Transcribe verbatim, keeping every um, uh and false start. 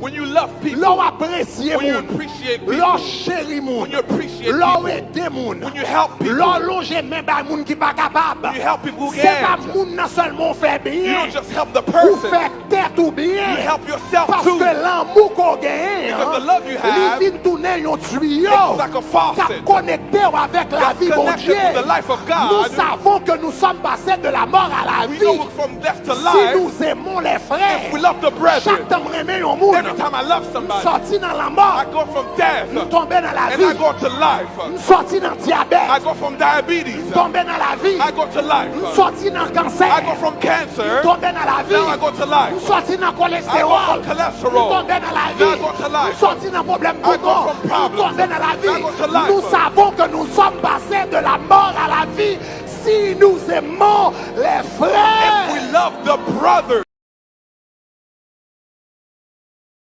When you love people, Lè w apresye when you moun, appreciate lè w people, cheri moun, when you appreciate lè w people, ede moun, when you help people, lè w lonje men bay moun ki pa kapab, when you help people who se pa can't. Moun nan sèlman w fè You byen, don't just help the ou person. Fè tèt ou You byen. Help yourself Paske too. Lanmou ke w genyen Because the an, love you li have vin tounen yon tiyo It's like a k ap faucet konekte w avèk that's lavi connected Bondye. to the life of Nous God. savons que nous sommes passés de la mort à la We vie. know we're from death to Si life. Nous aimons les frères, If we love the brethren, chak tan m renmen yon moun, every time I love m somebody, sòti nan lanmò, I go from death m tonbe nan and I lavi. Go to life. M sòti nan dyabèt, I go from diabetes. M tonbe nan lavi. I go to life. M sòti nan kansè, I go from cancer. M tonbe nan lavi. Now I go to life. M sòti nan I go kolestewòl, from cholesterol. M tonbe nan lavi. Now I go to life. M sòti nan pwoblèm I go poumon, from M problems. tonbe nan lavi. Now I go to life. Nous savons que nous sommes passés de la mort à la vie si nous aimons les frères. If we love the brothers.